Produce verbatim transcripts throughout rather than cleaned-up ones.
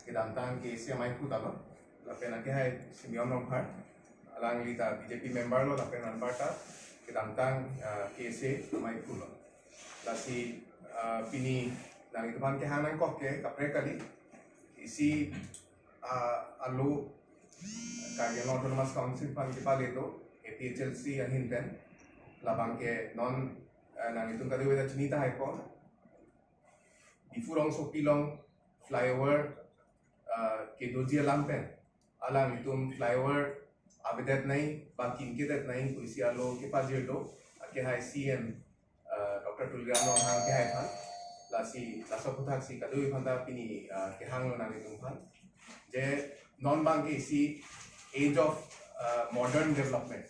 kedamtang K S A amei phu ta lo, lapen akehai Simeon Rongphar, alangli ta B J P member lo, lapen anparta kedamtang, ah, K S A amei phu lo. Lasi, ah, pini nanglitum aphan kehang nangkok ke kaprek kali, isi, ah, alo Karbi Anglong Autonomous Council aphan kepale do, A P H L C ahin pen, labang ke non, ah, nanglitum kadokave ta chini tahai ko, Diphu rongsopi along flyover, ah, kedoji alam pen, alanglitum flyover avedet nangji, ba kimkedet nangji pusi alo kepajir do, akehai C M, ah, Doctor Tuliram Ronghang akehai aphan. Lasi laso aphuthaksi kadokave aphan ta pini, ah, kehang lo nanglitum aphan. Je non abang ke isi age of, ah, modern development.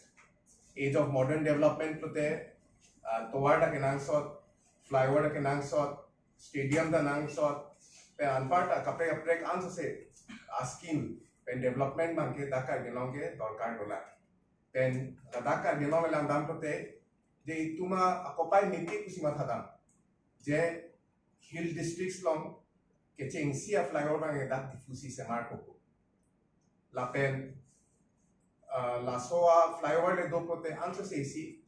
Age of modern development pulote, ah, tovar ta kenangsot, flyover ta kenangsot, stadium ta nangsot, pen anparta kaprek kaprek ansose a-scheme pen development abang ke dak Karbi Anglong ke dorkar dolang. Pen ladak Karbi Anglong le langdam pulote, je itum akopai mepik pusi mathadam, je hill districts along kechengsi a-flyover abang ke dak Diphu si semar koko. Lapen, ah, laso a-flyover le do pulote ansose isi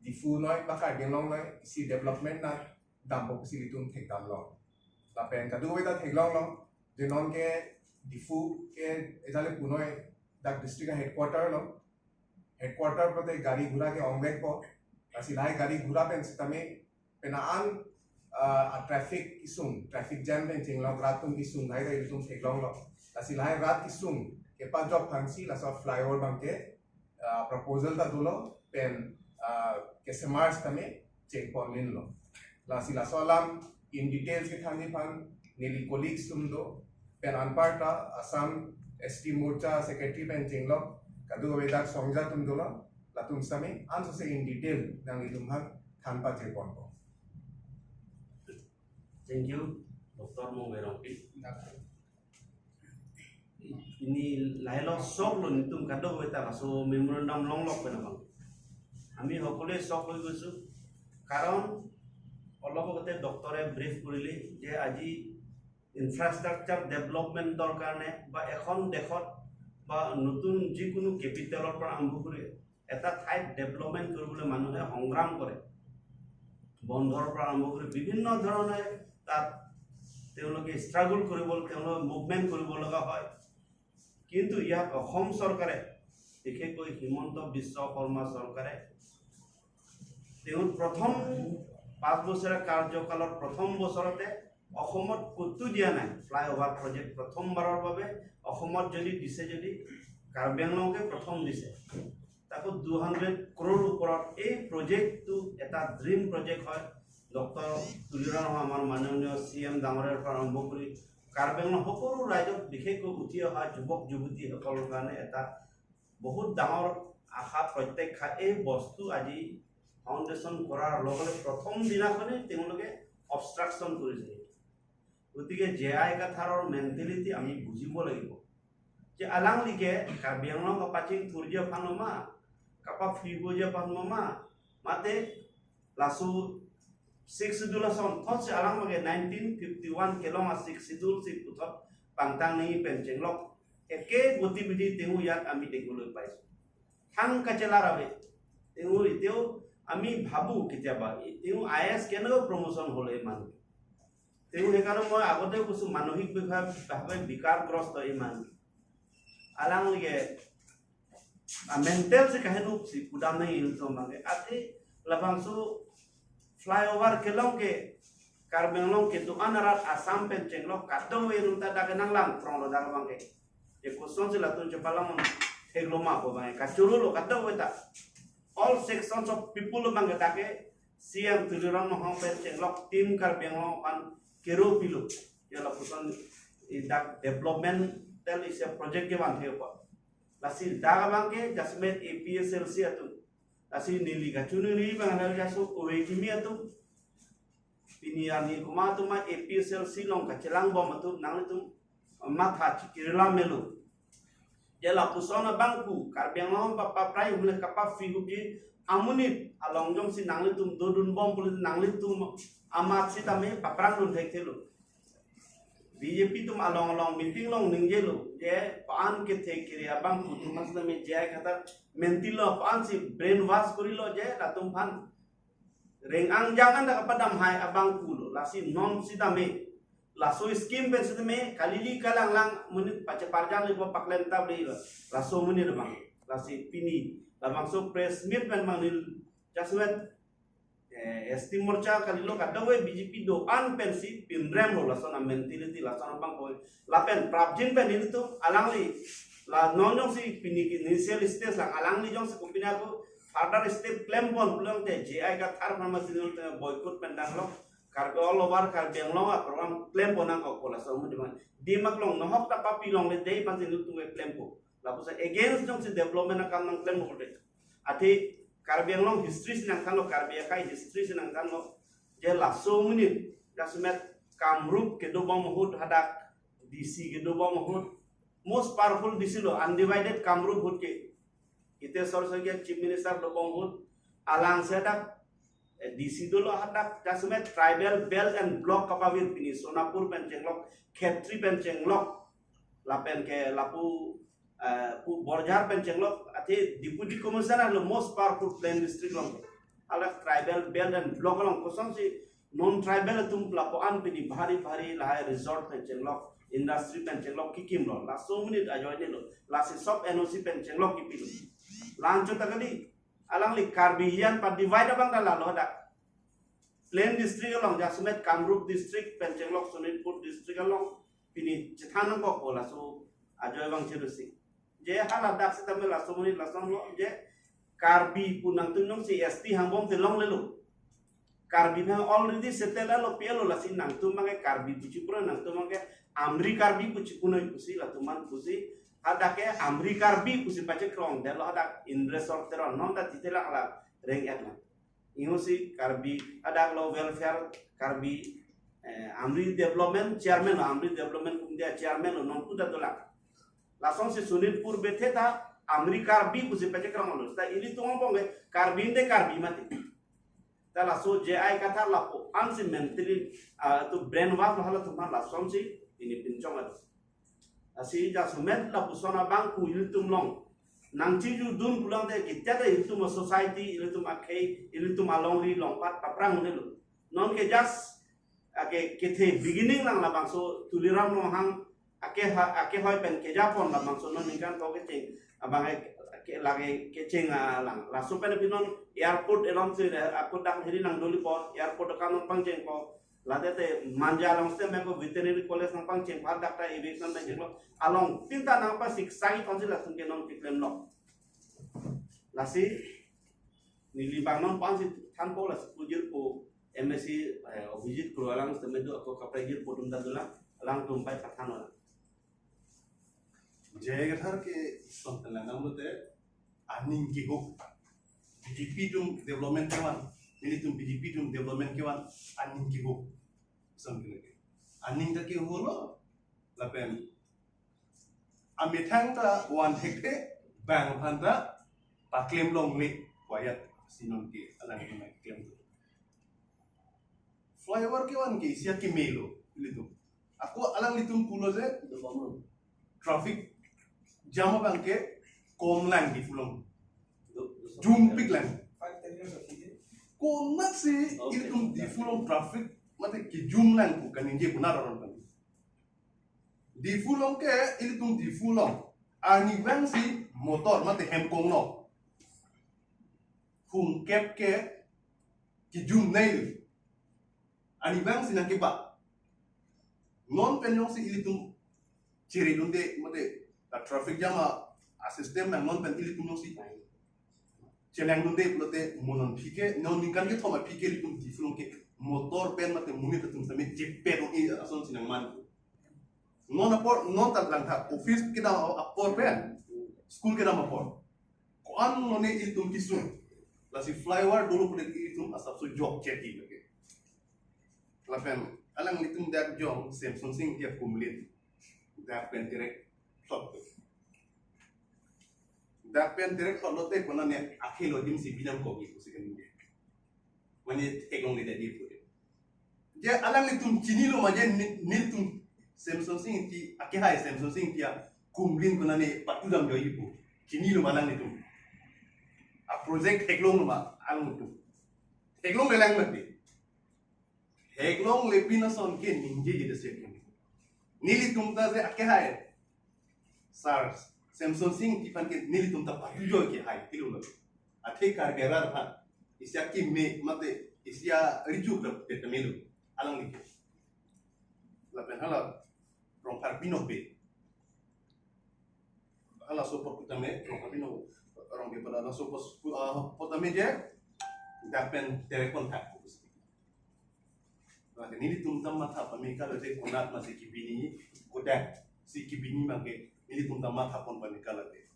Diphu noi ba Karbi Anglong noi isi development nangdampo pusi ilitum thekdam lo. Lapen kadokave ta theklong lo, je non ke Diphu ke ejale punoi dak district a-headquarter lo. Headquarter pulote gari gura ke ongvekpo. Lasi lahai gari gura pen sitame pen an, ah, a-traffic kesung, traffic jam pen chenglok rat atum kesung lahai ta ilitum theklong lo. Lasi lahai rat kesung kepajok aphansi laso flyover abang ke, ah, proposal ta dolo pen, ah, kesemar sitame chengpon lin lo. Lasi laso alam in details kethanji aphan neli colleagues atum do, pen anparta Assam S T Morcha secretary pen chenglok kadokave dak songja atum dolo, latum sitame ansose in detail nanglitum aphan than pajirponpo. Thank you, Doctor Mongve Rongpi. Pini lahelo sok lo netum kadokave ta laso memorandum longlok pen abang. আমি সকলোৱে চক হৈ গৈছো, কাৰণ অলপ আগতে ডক্টৰে ব্ৰিফ কৰিলে যে আজি ইনফ্ৰাষ্ট্ৰাকচাৰ ডেভেলপমেণ্টৰ কাৰণে বা এখন দেশত বা নতুন যিকোনো কেপিটেলৰ পৰা আৰম্ভ কৰি এটা ঠাইত ডেভেলপমেণ্ট কৰিবলৈ মানুহে সংগ্ৰাম কৰে, বন্ধৰ পৰা আৰম্ভ কৰি বিভিন্ন ধৰণে তাত তেওঁলোকে ষ্ট্ৰাগল কৰিব, তেওঁলোকে মুভমেণ্ট কৰিব লগা হয়। কিন্তু ইয়াত অসম চৰকাৰে, বিশেষকৈ হিমন্ত বিশ্ব শৰ্মা চৰকাৰে তেওঁৰ প্ৰথম পাঁচ বছৰীয়া কাৰ্যকালৰ প্ৰথম বছৰতে অসমত ক'তো দিয়া নাই। ফ্লাইঅভাৰ প্ৰজেক্ট প্ৰথমবাৰৰ বাবে অসমত যদি দিছে, যদি কাৰ্বি আংলঙকে প্ৰথম দিছে, তাকো টু হাণ্ড্ৰেড ক্ৰ'ৰ ওপৰত। এই প্ৰজেক্টটো এটা ড্ৰিম প্ৰজেক্ট হয়। ডক্টৰ তুলিৰাম, আমাৰ মাননীয় চি এম ডাঙৰীয়াৰ পৰা আৰম্ভ কৰি কাৰ্বি আংলং সকলো ৰাইজক, বিশেষকৈ উঠি অহা যুৱক যুৱতীসকলৰ কাৰণে এটা বহুত ডাঙৰ আশা প্ৰত্যাশা। এই বস্তু আজি ফাউণ্ডেশ্যন কৰাৰ লগে লগে প্ৰথম দিনাখনেই তেওঁলোকে অবষ্ট্ৰাকশ্যন কৰিছে। গতিকে জে আই কাথাৰৰ মেণ্টেলিটি আমি বুজিব লাগিব যে alangli ke Karbi Anglong kapachingthurji aphan ma, kapafihboji aphan ma, mate laso Sixth Schedule ason thotsi alang abangke nineteen fifty one kelong a-Sixth Schedule si puthot pangtang nangji pen chenglok একে গতিবিধি তেওঁ ইয়াত আমি দেখিবলৈ পাইছো। থাং কাচেলাৰ বাবে তেওঁ এতিয়াও আমি ভাবো কেতিয়াবা, তেওঁ আই এ এছ কেনেকৈ প্ৰমোশ্যন হ'ল এই মানুহ। তেওঁ সেইকাৰণে মই আগতে কৈছো, মানসিকভাৱে বিকাৰগ্ৰস্ত এই মানুহ। Alangli ke, ah, mental si kaheno si pudam nangji ilitum abangke. Athe labangso flyover kelong ke Karbi Anglong kedo-an arat Assam pen chenglok kadokave atum ta dak nanglang prong lo dak abangke. Ye kosonsi latum chepalang thekloma pu abangke, kachoro lo kadokave ta. All sections of people abangke dak ke C M Tuliram Ronghang pen chenglok Team Karbi Anglong aphan kero pilo. Ya lapuson dak developmental isi a-project kevan thekpo. Lasi dak abangke jasemet A P H L C atum, lasi neli kachiningri abang hala jaso ove kimi atum, pini arni komat atum A P H L C along kachelangbom atum nanglitum matha chikirla melo. Ya lapuson abang pu Karbi Anglong pa paprai umle kapafihboji amonit along jongsi nanglitum dodunbom pulote nanglitum amat sitame paprangdun thekthelo. B J P atum along along meeting along ningjelo je pa-an kethe kere abang atum mas nami J I Kathar mentilo, pa-an si brainwash korilo je latum aphan reng-angjang anta kapadam hai abang pulo. Lasi non sitame laso scheme pen sitame kalili kalanglang monit pacheparjang lipo, paklem table lo. Laso monit abang. Lasi pini labangso press meet pen abang neli jasemet eh, S T Morcha kalilo kadokave B J P do-an pensi pinremlo lason a-mentality, lason abang poi. Lapen prapjin pen nelitum alangli la non jongsi pini ke initial stage lang, alangli jongsi kopine ako further step klempon pulote J I Kathar pharmacy nelitum boycott pen danglo. Karbi all over Karbi Anglong a-program klempon nangkokpo lason mo diman. Dimak long nohok ta papi longle dei pasi nelitum klempo. Lapuson against jongsi development akam nangklempo de. Athe Karbi Anglong history si nangthanlo, Karbi akai history si nangthanlo. Je laso monit jasemet Kamrup kedobom ahut hadak D C kedobom ahut. Most powerful D C lo, undivided Kamrup ahut ke. Hitesh Sarsarkar Chief Minister dobom ahut. Alangsi hadak eh, D C dolo hadak jasemet tribal belt and block kapavir, pini Sonapur pen chenglok, Khetri pen chenglok, lapen ke lapu eh, pu Borjhar pen chenglok, athe Deputy Commissioner lo most powerful plain district along. Hala tribal belt and block along kosonsi non tribal atum lapu-an pini bhari bhari lahai resort pen chenglok, industry pen chenglok kikimlo. Laso monit ajoinelo. Lasi sob N O C pen chenglok kipilo. La-anchot ta kali, alangli Karbi hiyan pa-divide abang ta lalo hadak. Plain district along jasemet Kamrup district pen chenglok Sonitpur district along pini chethan nangkokpo laso ajoine abang cherusi. Je haladak sitame laso monit lasonlo je Karbi pu nangtum jongsi S T hangbomte longlelo. Karbi nang already settle alo pi alo, lasi nangtum abangke Karbi pu chipura, nangtum abangke Amri Karbi pu chipunoi pusi latum aphan pusi, hadak ke Amri Karbi pusi pachekrongdetlo hadak Indreswar Teron, non ta tithe lang la reng-et lang. Ingosi Karbi hadak lo welfare Karbi eh, Amri Development Chairman lo, Amri Development Committee Chairman lo, non puta dolang. Lasonsi Sonitpur bethe ta Amri Karbi pusi pachekronglo. Ta ilitum angbong ke Karbi ante Karbi mati. Ta laso J I Kathar lapu-ansi mentally ah, to brainwash lo halatum aphan lasonsi pini pinchong adu. Lasi jasemet lapuson abang pu ilitum along nangchijudun pulote ketia ta ilitum a-society, ilitum akhei, ilitum alongri along pat paphrang unelo. Non ke just ake kethe beginning lang labangso Tuliram Ronghang ake ha, ake hoi pen kejapon labangso non ningkan ko kecheng abang ke, ke lage kecheng alang. Laso pen pinon airport alongsi ako dak hiri nangdolipo, airport akam nangpangchengpo. Late te Manja along sitame ko veterinary college nangpangcheng, hadak ta eviction nangchenglo. Along tinta nangpasiksai tonsi latum ke non keklemlo. Lasi neli abang non pu-ansi thanpo, lasi pujirpo M A C eh, Abhijit Kro alang sitame do ako kaprek jirpo atum ta dolang, alangtum pai pathan olang. J I Kathar ke son telang nang lote aning kehok. B J P atum development kevan, nelitum B J P atum development kevan, aning kehok. Son ke lagi. Aning ta keholo, lapen amethang ta van thekthe, bang aphan ta paklem longle, quiet, si non ke alang ke klem. Flyover kevan ke isi akemelo, ilitum. Ako alanglitum pulo je, traffic jam abang ke kom lang Diphu along. Jumpik lang. Konatsi ilitum Diphu along traffic mate kejum lang pu kaningje pu nararon kan. Diphu along ke, ilitum Diphu along arnivangsi motor mate hemkong no hum kep ke kejum nai. Arnivangsi nangkepa. Non pen jongsi ilitum chiri dunde mate ta traffic jam a, a-system nang non pen ilitum jongsi cheleng dunde pulote mo non aphi ke, non ningkan kethom aphi ke ilitum Diphu along ke motor pen mate monit atum sitame jepet ong-e asonsi nangman. Non apor, non ta langtha office kedam apor pen, school kedam apor. Ko-an lone ilitum kesung. Lasi flyover dolo pule ilitum asapso jokche ti lake. Lapen alanglitum dak jong Semsonsing Ingti akumlin. Dak pen direct thot. Dak pen direct thot lote konane akhei lo adim si binam kogi pusi kaningje. Mane theklongle dadi pule. Je alanglitum chinilo ma je ni-, nelitum Semsonsing Ingti, akehai Semsonsing Ingti akumlin konane patu damjoi pu. Chinilo ma alanglitum? A project theklonglo ma alanglitum? Theklongle lang mati. Theklongle pin ason ke ningjeje dasi akim. Nelitum ta je akehai sir Semsonsing Ingti aphan ke nelitum ta patujoi ke hai tilo lo. Athe Karbi arat aphan isi akeme mate isi arichuk ta peta melo. Alangli ke. Lapen hala Rongphar Binong Bey. Halaso apot tame, Rongphar Binong, Rongphar Bey pada halaso apot, ah, apot tame je, dak pen telepon thak. Lake nelitum ta matha pame kalote konat masi kebini, kodak si kebini abang ke nelitum ta matha pon pame kalote.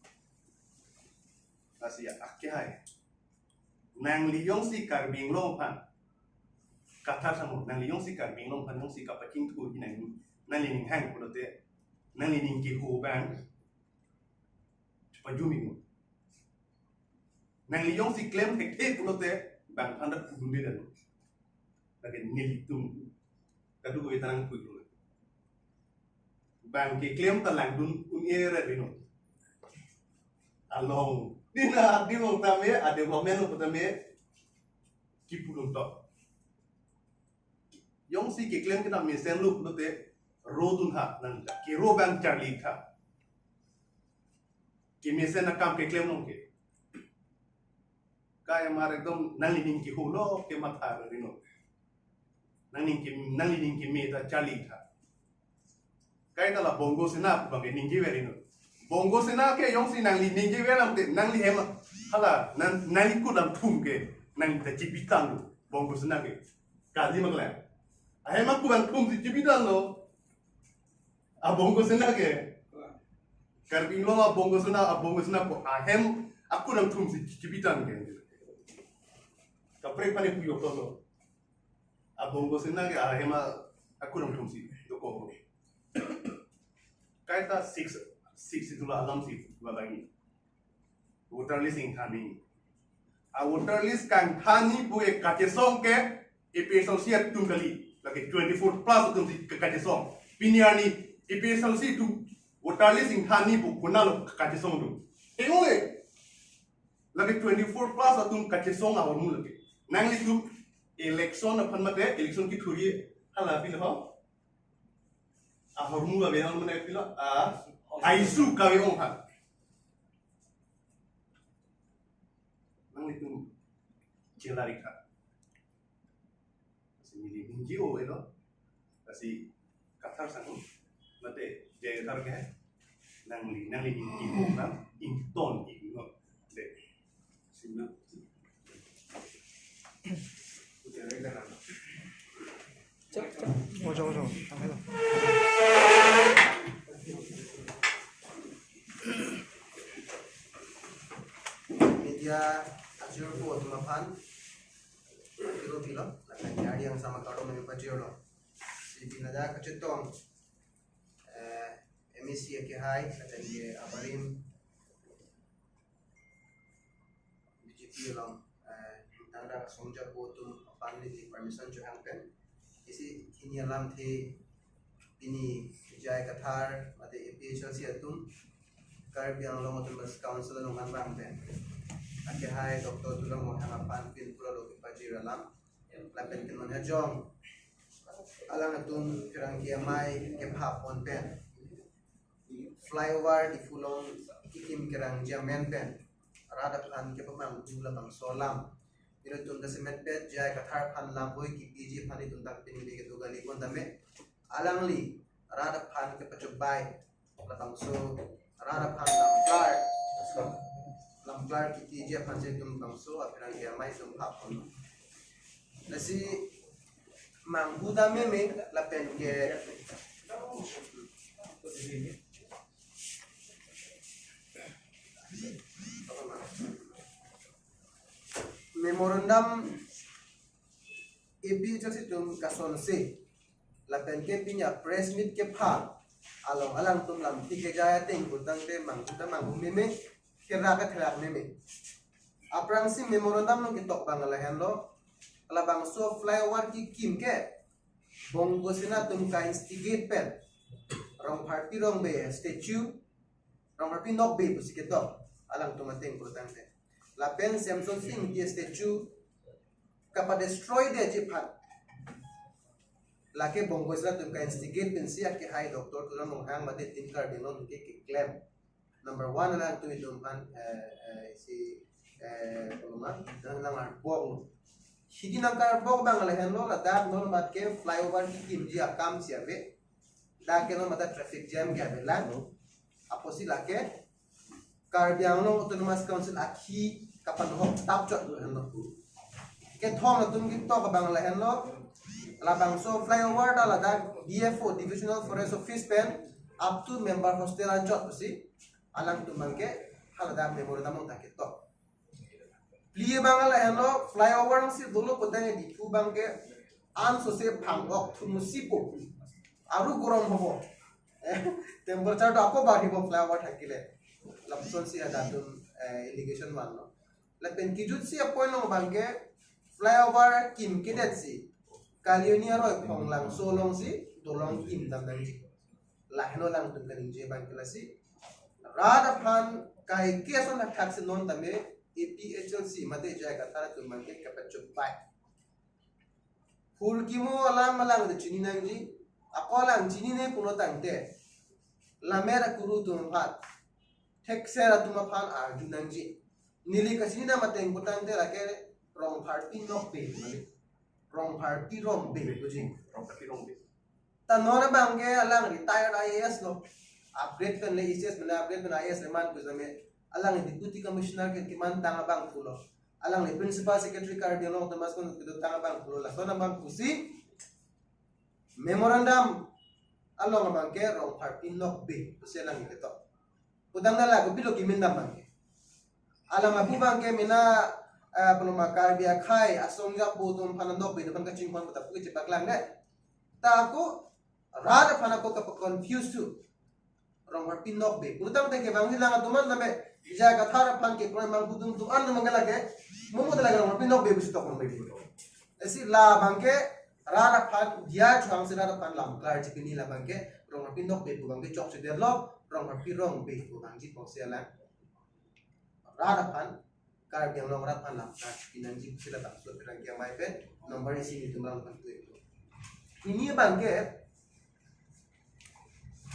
Lasi akehai. Nangli jongsi Karbi Anglong aphan, Kathar Sangho, nangli jongsi Karbi Anglong aphan jongsi kapachingthur hi nang, nanglining hang pulote, nanglining keho abang pajumino. Nangli jongsi klem thekthe pulote, bang aphan ta pudunde dan. Lake nelitum kadokave ta nangpuilo. Bang keklem ta langdun un-e ra rino. Along. Dina, dina tame, a development lo tame, kipudun tok. Jongsi keklem kedam mesenlo pulote, rodun ha, nang kero abang charli tha. Kemesen akam keklem long ke. Kaya mar ekdom nanglining keholo kematha rino. Nangning ke, nanglining keme ta charli tha. Kaita la Bongo Sena abang ke ningjever rino. Bongo Sena ke jongsi nangli ningjever lamte nangli hem hala nang, nangli kudam thum ke nangli ta chibitanglo Bongo Sena ke. Kali ma kali. Ahem aku bang thum si chibitanlo. A Bongo Sena ke. Karbi Anglong a Bongo Sena, a Bongo Sena ko ahem aku nang thum si chibitang ke. Kaprek pani puyo to. A Bongo Sena ke ahem aku nang thum si dokok. Kaita six, six itu la alam si wala lagi. Voter list ingthanji. A voter list kangthanji pu e kachesong ke A P H L C atum kali. Lake twenty-four plus atum si ke-, kachesong. Pini arni A P H L C atum voter list ingthanji pu konatlo kachesong atum? Engo le. Lake twenty-four plus atum kachesong ahormu lake. Nanglitum election aphan mate election kethurji hala pilo ho. Ahormu abe ang mane pilo a, a issue kave-ong ha. Nanglitum chelarik ha. Lasi neli ningje-o elo. Lasi Kathar Sangho mate J I Kathar ke nangli, nangli ningje-o kan ington ingno. De. Sina. Chak, chak. Ojo, ojo. Tangkelo. Media ajirpo atum aphan, ajirpo pilo, lapen ari angsam akardom nangpajirlo. Si pini ajat kachetong, eh, M A C akehai, lapen ke abarim, B J P along, eh, tangda kasong japo atum aphan neli permission chohang pen. Isi hini alamthe pini J I Kathar mate A P H L C atum, Karbi Anglong Autonomous Council along anbang pen akehai Doctor Tuliram Ronghang aphan pin pura lo kepajir alam. Lapen ke non hajong alanglitum pherangke amei kepha pon pen, flyover Diphu along kekim kerangji amen pen rat aphan kepamanghu labangso alam ilitum ta semet pet J I Kathar aphan lamvoi kepiji aphan itum ta pini kedo kali pon tame, alangli rat aphan kepachobai labangso rat aphan lamklar, lamklar kepiji aphan si itum labangso apherangke amei itum pha pon. Lasi manghu ta meme lapen ke memorandum A P H L C atum kasonse lapen ke pini a press meet kepha along alangtum lamthe kejai ateng pu tangte manghu ta manghu meme, therak ta therak meme. Aphrangsi memorandum along ketok abang lahenlo, labangso flyover kekim ke Bongo Sena atum ka-instigate pen, Rongpharpi Rongbe statue, Rongpharpi Nokbe pusi ketok, alangtum ateng pulotangte. Lapen Semsonsing Ingti statue kapa-destroy detji aphan, lake Bongo Sena atum ka-instigate pensi akehai Doctor Tuliram Ronghang mate Team Karbi Anglong ke keklem. Number one alangtum itum aphan, eh, eh, si, eh, koloma, nang, nangkarboklo. Hidi nangkarbok abang lahenlo, ladak non mat ke flyover kekimji akam si ave. Dak ke non mat traffic jam ke avelang. Apotsi lake Karbi Anglong Autonomous Council akhi kapanhok tap chot lo henlo. Kethom atum ketok abang lahenlo. Labangso flyover ta ladak D F O, Divisional Forest Office pen up to member hostel anchot pusi alangtum abang ke haladak memorandum ta ketok. Phli abang lahenlo, flyover si dolo putangte Diphu abang ke ansose phang-ok thumusipo. Aru gorom hobo. Eh, temperature to ako baribo flyover thakile. Lapusonsi hadak atum, eh, allegation vanlo. Lapen kejutsi apoint along abang ke flyover kimkedetsi Kalioni aroi Phonglangso alongsi dolong kimdam nangji. Lahenlo alangtum kaningje abang ke lasi rat aphan kaike ason thakthaksi non tame A P H L C mate J I Kathar atum abang ke kapachobei. Hur kimo alam alangli chini nangji, ako alang chinine pulotangte, lammet akuru atum aphan, thekser atum aphan arju nangji. Neli kachinidam ateng pulotangte lake Rongpharpi Nokbe mali. Rongpharpi Rongbe puji. Rongpharpi Rongbe. Ta non abang ke alang retired I A S lo. Upgrade pen le A C S pen upgrade pen I A S le man pusitame alang Deputy Commissioner ke kemantang abangphu lo. Alangli Principal Secretary Karbi Anglong Autonomous Council kedotang abangphu lo. Lason abangphusi memorandum along abang ke Rongpharpi Nokbe pusi alangli ketok. Putangte la kopilo kimindam abang ke. Alam apu abang ke mena, eh, puloma Karbi akhei asong japo atum aphan Nokbe atum aphan kachinghon puta pu kechepaklang de. Ta ako rat aphan ako kapa-confuse tu. Rongpharpi Nokbe. Pulotangte kevangjilang atum an tame J I Kathar aphan kekroi abangphu atum atum an tame lake, mo mo lake Rongpharpi Nokbe pusi tok Nokbe pulo. Lasi labang ke rat aphan dia chuang si rat aphan lam klar chipini labang ke Rongpharpi Nokbe pu abang ke chokchedetlo, Rongpharpi Rongbe pu abangji pongsi alang rat aphan, Karbi Anglong rat aphan lam klar chipinangji pusi labangso apirangke amei pen number isi nelitum rang pen tu. Pini abang ke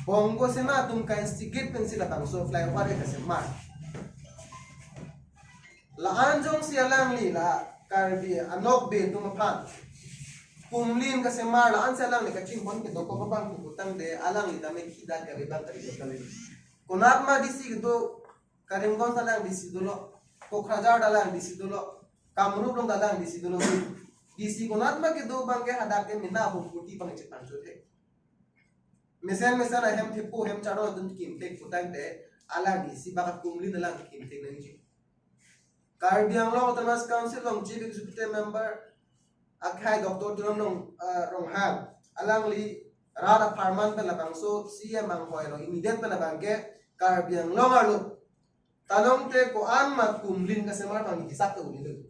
Bongo Sena atum ka-instigate pensi labangso flyover ke kasemar. La-an jongsi alangli la Karbi a-Nokbe atum aphan kumlin kasemar la-ansi alangli kachinghon kedokok abangphu putangte alangli tame khidat kave abang kali kali. Konat ma D C kedo, Karimganj ta alang D C dolo, Kokrajhar ta alang D C dolo, Kamrup along ta alang D C dolo. D C konat ma kedo abang ke hadak ke mena ahum kuti abang chepangchot he. Mesen mesen ahem thepo hem charo atum kimthek putangte alang D C baka kumlin alang kimthek nangji. Karbi Anglong Autonomous Council along Chief Executive Member akhei Doctor Tuliram Rong, ah, Ronghang alangli rat apharman pen labangso C M anghoi along immediate pen abang ke Karbi Anglong arlo talongte ko-an ma kumlin kasemar abang hisap ta uli lo.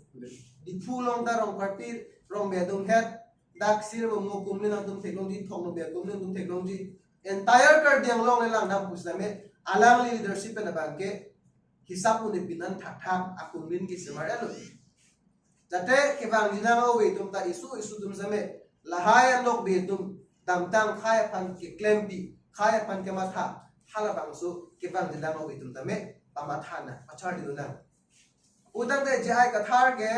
Diphu along ta Rongpharpi Rongbe atum het, dak Sirbo mo kumlin atum theklongji, Thong Nokbe akumlin atum theklongji. Entire Karbi Anglong le langdam pusitame alangli leadership pen abang ke hisap un-e pinan thakthak akumlin kesemar lo. Jate kevangjilang ove atum ta isu isu atum same lahai a-Nokbe atum damtang khei aphan keklempi, khei aphan kematha, halabangso kevangjilang ove atum tame pamatha nang, pacharli nang. Putangte J I Kathar ke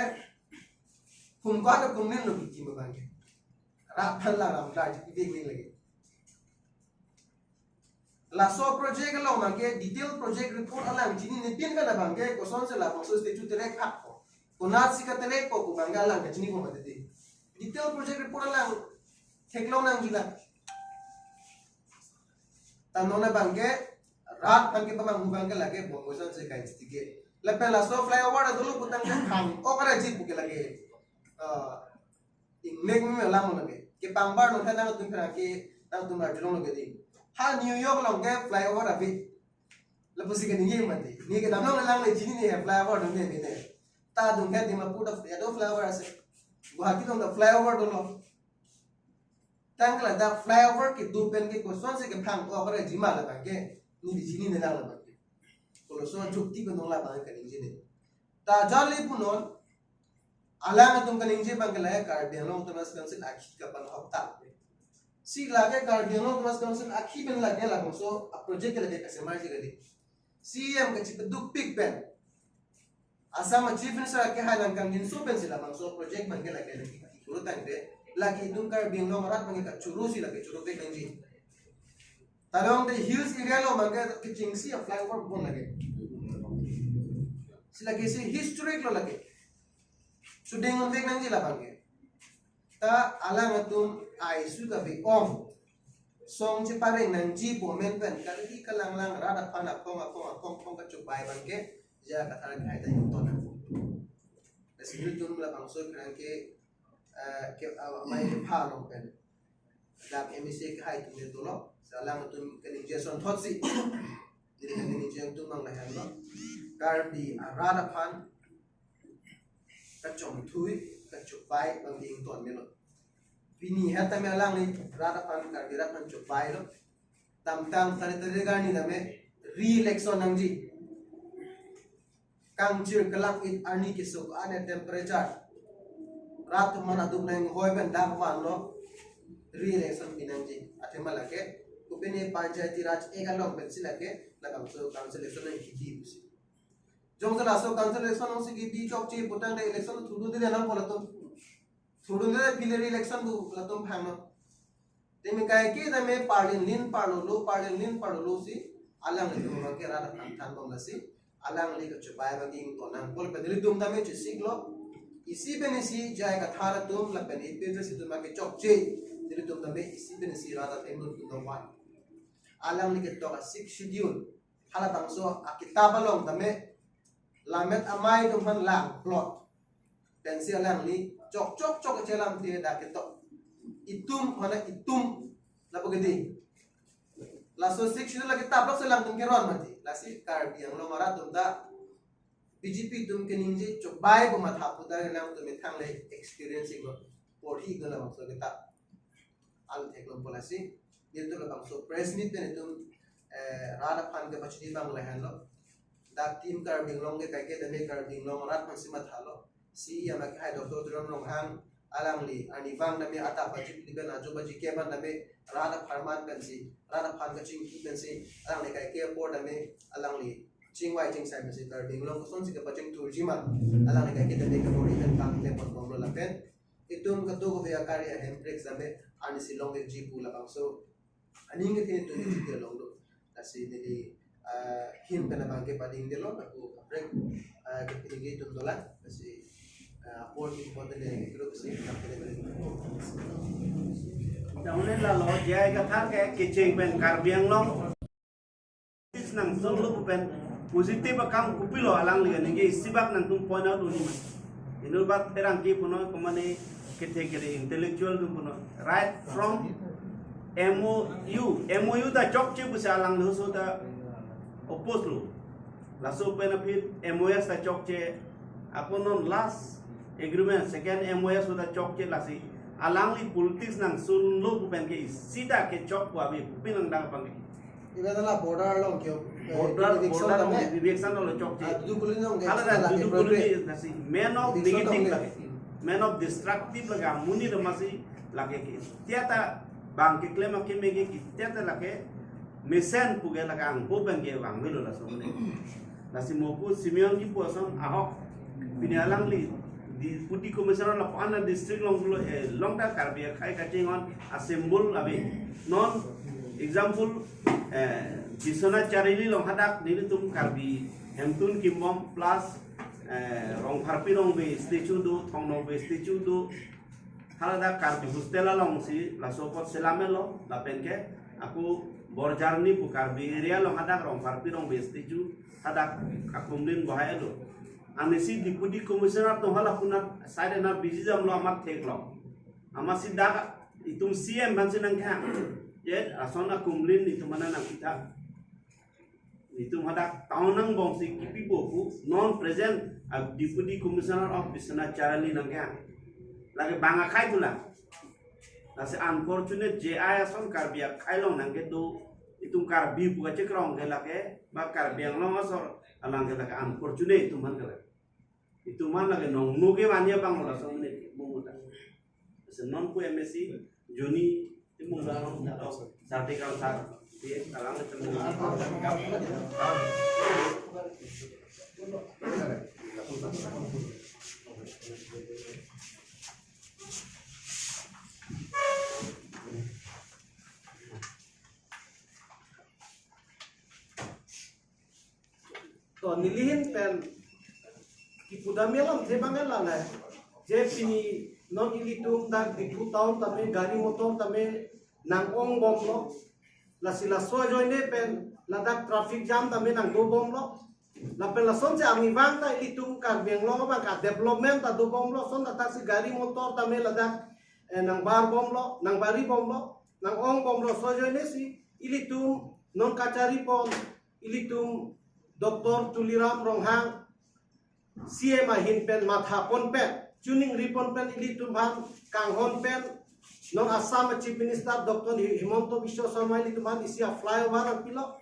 humkot akumlin lo kekim abang ke. Rat aphan la ram da ji pibik ning lagi. Laso project along abang ke detail project report alang chinine pin pen abang ke kosonsi labangso statue terek phak ko, konatsi katerek ko pu abang ke alang kachinine ko mati di. Detail project report alang theklong nangji la. Ta non abang ke rat aphan kepamanghu abang ke lake Bongo Sena si ka-instigate. Lapen laso flyover ta dolo putangte phang-ok ra ji pu ke lake, ah, ingnek me alam lake. Kepangbar nonke nangtum pherangke nangtum arjulong lake di. Ha New York along ke flyover ave. Lapusi kaningje mati. Ne kedam along alang le chinine flyover dun ne bine. Ta dun ke Dimapur ta ya do flyover ase. Guwahati along ta flyover dolo. Tangka ladak flyover kedo pen ke kosonsi kephang-ok ra jima labang ke, neli chinine lang labang ke. Koloso jukti pen dong labang ke kaningje ne. Ta jali punon, alang atum kaningje abang ke lake Karbi Anglong Autonomous Council akhi kapanhok ta. Si lake Karbi Anglong Autonomous Council akhi pen lake labangso a project ke lake kasemarji kali. C E M kachepadukpik pen, Assam a Chief Minister akehai nangkangjinso pensi labangso project abang ke lake lake kuru tangte, lake itum Karbi Anglong arat abang ke kachuru si lake churupik nangji. Talong the hills area along abang ke kechengsi a flyover pon lake. Si lake si historic lo lake. Suding unvek nangji labang ke. Ta alang atum ai su kave-ong. Song chepareng nangji pu amen pen kalili kalanglang rat aphan akong akong akong akong kachobai abang ke J I Kathar akehai ta ington nang. Lasi nelitum labangso kerang ke, eh, ke, ah, amei kepha along pen dak M A C akehai atum dolo. Lasi alang atum kaningje asonthotsi, neli kaningje atum abang lahenlo. Karbi arat aphan kachongthui, kachobai abang ke ington melo. Pini het tame alangli rat aphan, Karbi rat aphan chobailo. Damtang tari tari garni tame re-election nangji. Kangchir kelak-it arni keso ko-an temperature. Rat atum aduk nang hoi pen dak vanlo, re-election pi nangji. Athema lake kopine Panchayati Raj Act along pensi lake labangso council election nangkebi pusi. Jongsi laso council election alongsi kebi chokche pu tangte election thudunde nangpo latum. Thudunde phi le re-election pu latum phangno. Tame kaike tame parlin lin parlolo, parlin lin parlolo si alanglitum abang ke rat aphan thanbom lasi alangli kachobai abang ke ington nangpo lapen nelitum tame chesiklo. Isi pen isi J I Kathar atum lapen A P H L C atum abang ke chokche, nelitum tame isi pen isi rat atum nelitum tame van. Alangli ketok a Sixth Schedule, halabangso akitap along tame lammet amei atum aphan lang plot pensi alangli chok chok chok chelamthe dak ketok. Itum mana itum lapu kedi. Laso Sixth Schedule akitap lok si alangtum keron mati. Lasi Karbi Anglong arat atum ta B J P atum kaningje chobai pu matha pu ta alangtum methang le experience iklo, porhi iklo labangso akitap. Al theklongpo lasi, nelitum labangso press meet pen itum, eh, rat aphan kepachini abang lahenlo. Dak Team Karbi Anglong ke kaike tame Karbi Anglong rat aphansi mathalo. C E M akehai Doctor Tuliram Ronghang alangli arnivang tame adap baji phli pen ajo baji kep an tame rat apharman pensi, rat aphan kachingki pensi, alangli kaike apor tame alangli chingvai chingsai pensi Karbi Anglong kosonsi kepachingthurji ma, alangli kaike tame kepori pen kam klemponbomlo lapen itum kadokave akari ahem brek tame arnisi longvekji pu labangso aning kethe itum kethe longlo. Lasi neli, ah, ahin pen abang ke padingdelo, lapu kaprek, ah, kepiningje itum dolang. Lasi, ah, apor ahin pen neli group si kaprek. Daune lalo J I Kathar ke kecheng pen Karbi Anglong nangsunlo pu pen positive akam kopilo alangli kaningje isi bak nangtum point out un-e ma. Inut bat pherangke punon, komane kethe kere intellectual atum punon. Right from M O U, M O U ta chokche pusi alangli oso ta oppose lo. Laso pen aphi M O S ta chokche, ako non last agreement, second M O S ta chokche lasi alangli politics nangsunlo pu pen ke isi ta kechok pu ave pu pen nangdang abang ke. Iba adalah border along ke, eh, border, eviction border tame. Along eviction along chokche. Ah, Dudu Colony along ke hala hala da lake Dudu Colony project. Nasi man of eviction negative tame lake. Man of destructive lake, amonit atum si lake ke. Tia ta bang keklem akeme ke, tia ta lake mesen pu ke lake angpo pen ke vangvelo laso amonit. Lasi mo pu Simeon kipu ason ahok. Pini alangli Deputy Commissioner lapu-an district along pulo, eh, along ta Karbi akhei kachinghon a-symbol ave. Non example, eh, Biswanath Chariali along hadak nelitum Karbi hemtun kimbom plus, eh, Rongpharpi Rongbe statue do, Thong Nokbe statue do. Hala dak Karbi hostel alongsi laso apot selamelo, lapen ke ako Borjarni pu Karbi area along hadak Rongpharpi Rongbe statue hadak akumlin bohai-lo. Anisi Deputy Commissioner atum hala punat side na busy jamlo, amat theklo. Amatsi dak itum C M aphansi nangkehang. Ye, ason akumlin itum mana nangketha. Itum hadak town angbong si kipipo pu non present a Deputy Commissioner of Biswanath Chariali nangkehang. Lake bang akhei pulang. Lasi unfortunate J I ason Karbi akhei along nangkedo, itum Karbi pu kachekrong ke lake, ba Karbi Anglong asor along ke lake unfortunate itum aphan ke lake. Itum aphan lake nong nuke manya bang ola song ne mumuta. Lasi non pu M A C, Joni, timung dalam, sate kal sar, di alang To nelihin pen kipudam alam the bang la le. Je pini non ilitum dak Diphu town tame gari motor tame nang-ong bomlo. Lasi laso ajoine pen ladak traffic jam tame nangdo bomlo. Lapen lasonsi amivang ta ilitum Karbi Anglong abang ka development ta do bomlo. Son ta taksi gari motor tame ladak, eh, nangbar bomlo, nangbari bomlo, nang-ong bomlo. Laso ajoine si ilitum non kachari pon ilitum Doctor Tuliram Ronghang C M ahin pen matha pon pen, chiningri pon pen ilitum aphan kanghon pen non Assam Chief Minister Doctor Hi-, Himanta Biswa Sarma ilitum aphan isi a flyover nangpilo.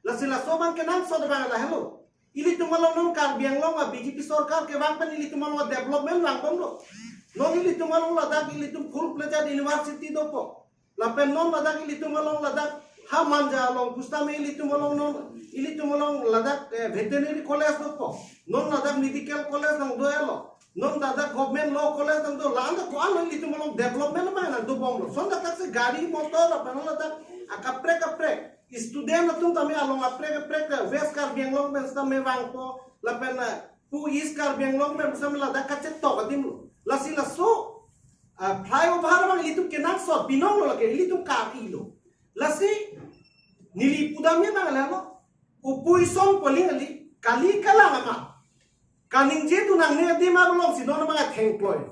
Lasi laso abang kenangsot abang lahelo. Ilitum along non Karbi Anglong a B J P sorkar kevang pen ilitum along development vang bomlo. Non ilitum along ladak ilitum full-fledged university dopo. Lapen non ladak ilitum along ladak ha Manja along pusitame ilitum along non ilitum along ladak, eh, veterinary college dopo. Non ladak medical college nangdo-elo. Non ladak government law college nangdo, la-an ta ko-an ilitum along development abang nangdo bomlo. Son ta taksi gari motor lapen ladak akaprek kaprek student atum tame along aprek aprek, eh, West Karbi Anglong pen sitame vangpo. Lapen, eh, pu East Karbi Anglong pen sitame ladak kachetok adim lo. Lasi laso, ah, flyover abang ilitum kenangsot binong lo lake ilitum kar-ilo. Lasi neli pudamji abang lahelo. Opposition pu aling kali, kali kalang amat kaningje tu nangne adim alongsi non abang athengkloi.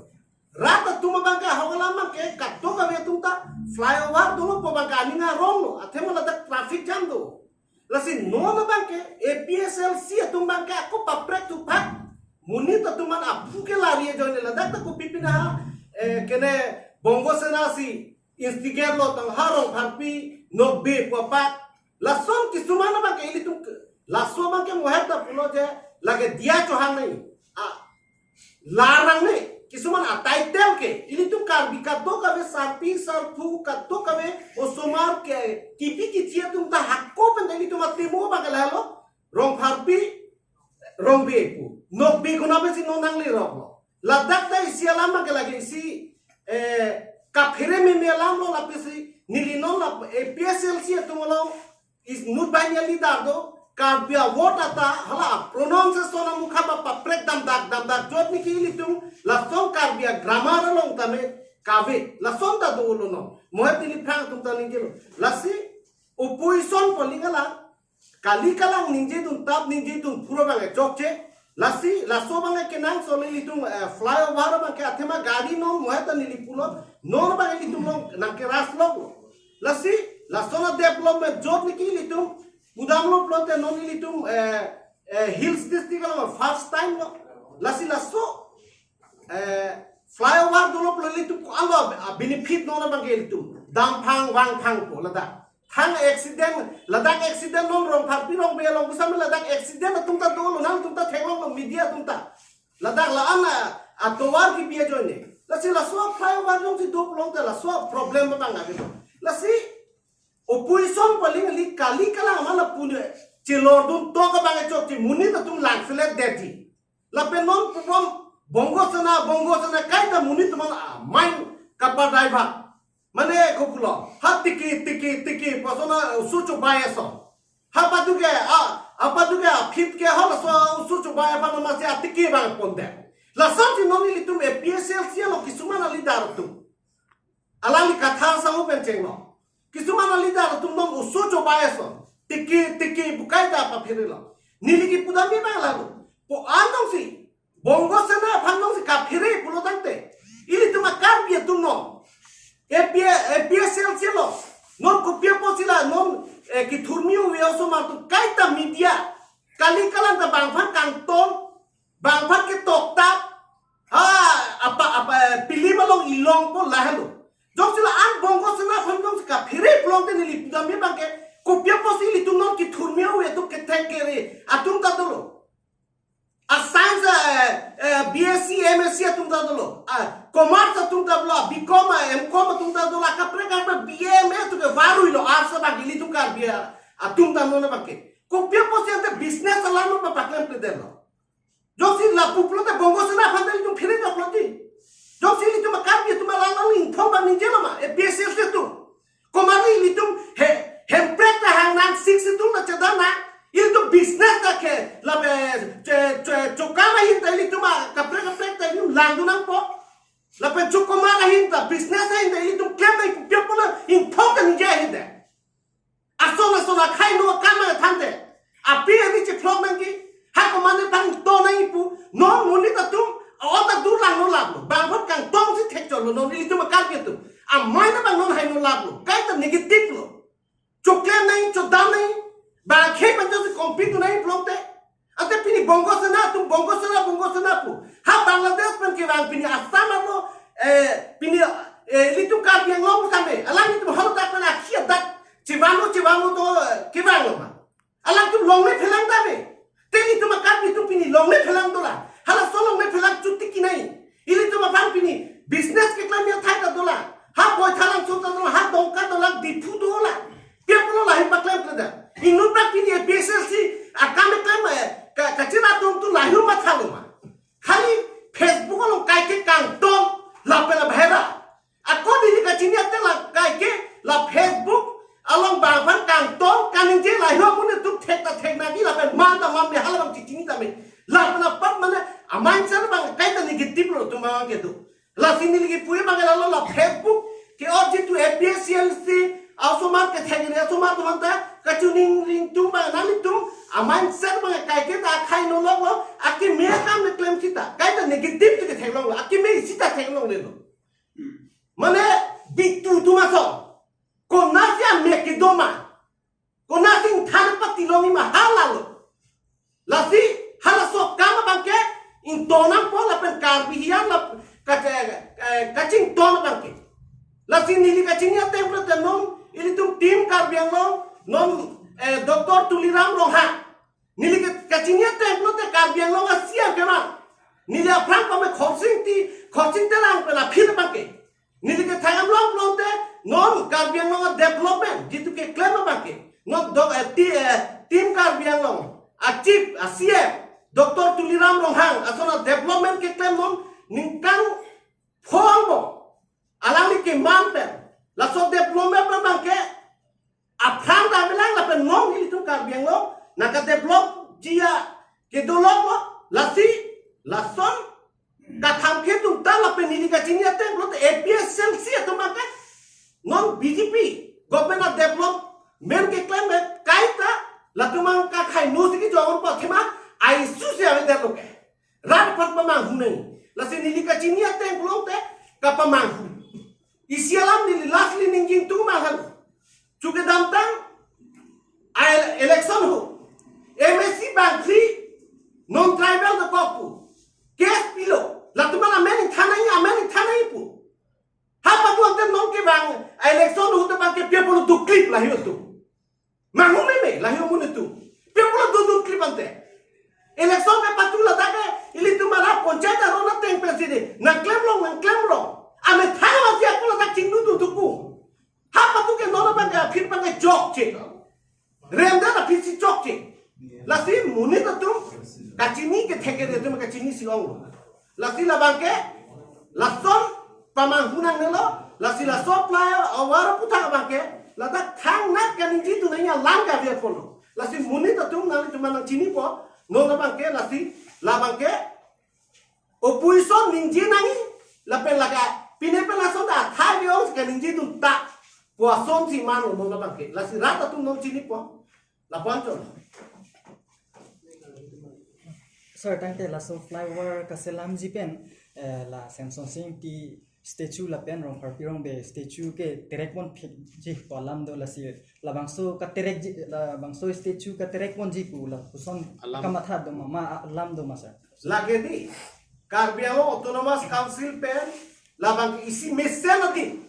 Rat atum abang ke ahok alam abang ke kadokave atum ta flyover dolo pu abang ke aning arong lo. Athema ladak traffic jam do. Lasi non abang ke A P H L C atum abang ke ako paprek thuphak. Monit atum an aphu ke lari ajoine ladak ta kopi pina ha, eh, kene Bongo Sena si instigate lo tang ha Rongpharpi Nokbe pu apak. Lason kisuman abang ke ilitum ke, laso abang ke mohet ta pulo je lake diya chohang nai. Ah, larang ne, kisuman a title ke, ilitum Karbi kadokave sarpi sarpo kadokave osomar ke kipi kithi atum ta hako pen ta ilitum atimo abang ke lahelo, Rongpharpi, Rongbe pu. Nokbe konat pensi non nanglerok lo. Ladak ta isi alam abang ke lake isi, eh, kaphere meme alam lo lapensi neli non la A P H L C atum along is not by a leader do, Karbi a word ata hala pronunciation amukha ba paprek damdak damdak jot niki ilitum lason Karbi a grammar along tame kave lason ta dolo non. Mohet neli phrang atum ta ningjelo. Lasi opposition pu aling ala kali kalang ningjedun tap ningjedun pura abang chokche. Lasi laso abang kenangsot ilitum, eh, flyover abang ke athema gari non mohet ta neli pulo non abang ilitum along nangkeras lok lo. Lasi lason a development jot niki ilitum pudamlo pulote non ilitum, eh, eh, hills district along first time lo. Lasi laso, eh, flyover dolo pulo ilitum ko-an lo, ah, benefit non abang ke ilitum damphang vangphangpo ladak. Thang accident, ladak accident non Rongpharpi Rongbe along pusitame ladak accident atum ta dolo, nangtum ta theklonglo media atum ta. Ladak la-an atovar kipi ajoine. Lasi laso flyover alongsi do pulote laso problem abang ave. Lasi opposition pu aling kali kali kalang amat lapu ne chelordun tok abang chokche monit atum langselet detji. Lapen non pubom Bongo Sena, Bongo Sena kaita monit atum an, ah, main kapadai ba. Mane kopulo, ha tiki, tiki, tiki, pu ason oso chobai ason. Ha patu ke, ah, ha patu ke, ah, phit ke, ha laso oso chobai aphan masi atiki abang pondet. Lasonsi non ilitum A P H L C along kisuman a leader atum. Alangli kathar sangu pen chenglo. Kisuman a leader atum non oso chobai ason. Tiki, tiki, pu kaita papherelo. Neli kipudamji abang lahelo. Ko-an alongsi Bongo Sena aphan alongsi kaphere pulo tangte, ilitum a Karbi atum non A P, A P H L C along non kopi apotsi la non, eh, kithurmi ove osomar atum kaita media kali kalang ta bangphan kangton, bangphan ketoktap, ha, apa, apa, eh, pilim along ilongpo lahelo. Jongsi la-an Bongo Sena aphan jongsi kaphere pulote neli pudam abangke, kopi apotsi ilitum non kethurmi awe atum kethek kere atum ta dolo. A science, eh, eh, B S C, M S C atum ta dolo. A commerce atum ta dolo, a B Com, a M Com atum ta dolo, a kaprek kaprek B A, M A atum ke varui lo, arsa bagi ilitum Karbi atum ta non abangke. Kopi apotsi ante business alam lo paklem pedelo. Jongsi lapu pulote Bongo Sena aphan ta ilitum phere joklo di. Jongsi ilitum Karbi atum alang alang ingthong bang ningjelo ma, A P S S atum. Komat ilitum he, Hemprek ta hang nang, Sixth Schedule ta chedam nang, ilitum business ta ke, lapen, che, che, chokam ahin ta ilitum a, kaprek kaprek ta ilitum langdun nangpo. Lapen chokomar ahin ta, business ahin ta ilitum klem nang pu, pia pulo ingthong ta ningje ahin ta. Ason ason akhei no akam athante. Api ari chephlok nangji. Ha komane pangto nangji pu. Non monit atum, o ta dur lang no lap lo. Bang apot kangtong si thek cholo non ilitum Karbi atum. Amei na bang non hai no lap lo. Kaita negative lo. Choklem nangji, chodam nangji. Bang akhei pen jongsi compete nangji pulote. Ante pini Bongo Sena atum, Bongo Sena, Bongo Sena pu. Ha Bangladesh pen kevang, pini Assam arlo, eh, pini, eh, ilitum Karbi Anglong tame. Alanglitum haladak pen akhi adak chevan lo, chevan lo to, eh, kevang lo ma. Alangtum longle phelang tame. Te ilitum Karbi atum pini longle phelang dolang. Halaso longle phelang chuti kinai. Ilitum aphan pini business keklem athai ta dolang. Ha Baithalangso ta dolang, ha Dongka dolang, Diphu dolang. Pia pulo lahei paklem klemda. Inut bak pini A P S S C akam keklem, eh, ka, kachira atum tu lahei matha lo ma. Khali Facebook along kaike kangtong lapen abhera. Ako neli kachini ate la kaike la Facebook along bang aphan kangtong kaningje lahei amonit atum thek ta thek nangji lapen man ta man me, hala bang chechini tame. Lapen apap mane amai sar bang kaita negative lo atum bang kedo. Lasi neli kipu abang lalo la Facebook ke-ot jitu A P S C, M S C, asomar kethek kere asomar atum anta kachiningri atum bang nanglitum amai sar bang kaike ta akhei no lok lo, akeme akam keklem sita. Kaita negative tu kethek long lo, akeme sita thek longle lo. Mane bitu atum ason. Konatsi amek kedo ma. Konatsi ingthan pati longji ma, halalo. Lasi halaso akam abangke ingtonang po lapen Karbi hian la kache, eh, kachington abangke. Lasi neli kachini ateng pulote non ilitum Team Karbi Anglong, non, eh, Doctor Tuliram Ronghang. Neli ke, kachini ateng pulote Karbi Anglong a-C M kevang. Neli aphrang pame Khorsing T, Khorsing Terang pen aphi abangke. Neli kethang damlong pulote non Karbi Anglong a-development jitu keklem abangke. Non dok, eh, ti, eh, Team Karbi Anglong a-chief, a-C M, Doctor Tuliram Ronghang ason a-development keklem non ningkan pho angbong alangli keman pen. Laso development abangke aphrang ta avelang lapen non ilitum Karbi Anglong nangka-developji a kedo lok lo, lasi lason katham ke atum ta lapen neli kachini ateng pulote A P S S C atum abangke non B J P government a-development keklem kaita latum abang kakhai no si kejong pa thema aisu se avedetlo ke. Rat aphan pamanghu nang. Lasi neli kachini ateng pulote kapamanghu. Isi alam neli lastly ningje ingtung ma halo. Chu kedamtang a-ele-, election ho. M A C bangphli non-tribal dokok pu. Case pilo. Latum an amen ingthan nangji, amen ingthan nangji pu. Ha patu ante non kevang a-election ho ta abangke pia pulo duklip lahei atum. Manghu meme lahei amonit atum. Pia pulo dodun klip ante. Election ke patu ladak ke ilitum ara panchayat aron ateng pensi di nangklem long, nangklem long. Amethang masi ako ladak chingdun dun thuku. Ha patu ke non abangke aphi abangke chokche. Remda aphi si chokche. Lasi monit atum kachini kethek kere atum kachini si ong. Lasi labangke lason pamanghu nangnelo, lasi laso flyover aputhak abangke ladak thangnat kaningje dun nangji alam ke ave apotlo. Lasi monit atum nanglitum an nangchinipo, non abangke lasi labangke opposition ningje nangji, lapen lake pine pen lason ta athai ong kaningje dun ta pu asonsi manlo non abangke. Lasi rat atum non chinipo. Lapuan chot. Sir, tangte laso flyover kaselamji pen, eh, la Semson Sing Ingti statue lapen Rongpharpi Rongbe statue ke terek ponji pu alam do, lasi labangso katerekji, labangso statue katerek ponji pu lapuson alam kamatha do ma, ma alam do ma, sir? Lake di, Karbi Anglong Autonomous Council pen labang isi mesen adim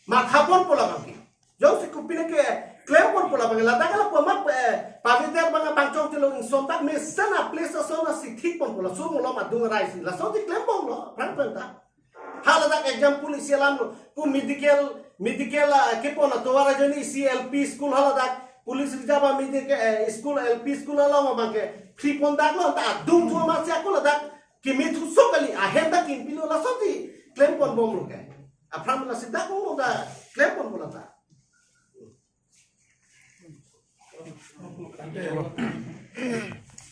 Matha ponpo labangke. Jongsi kopine ke klem ponpo labangke. Ladak ke lapu amat, eh, paviter bang abang chongche lo ingson dak mesen a-place ason asi thik ponpo la. Sumulom adung arai si. Lasonsi klem bomlo. Prang prang ta. Haladak example isi alam lo. Ko medical, medical, ah, kepon atovar ajoine isi L P school haladak. Police reserve a-medical, eh, school, L P school along abangke free pondaklo ta adung thu amatsi ako ladak kemethu sok kali, ahem ta kimpilo, lasonsi klem pon bomlo ke. Aphrang lasi dak ko ta klem ponpo lata.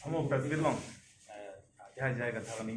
Amo press meet long. Eh, jai jai ka thani.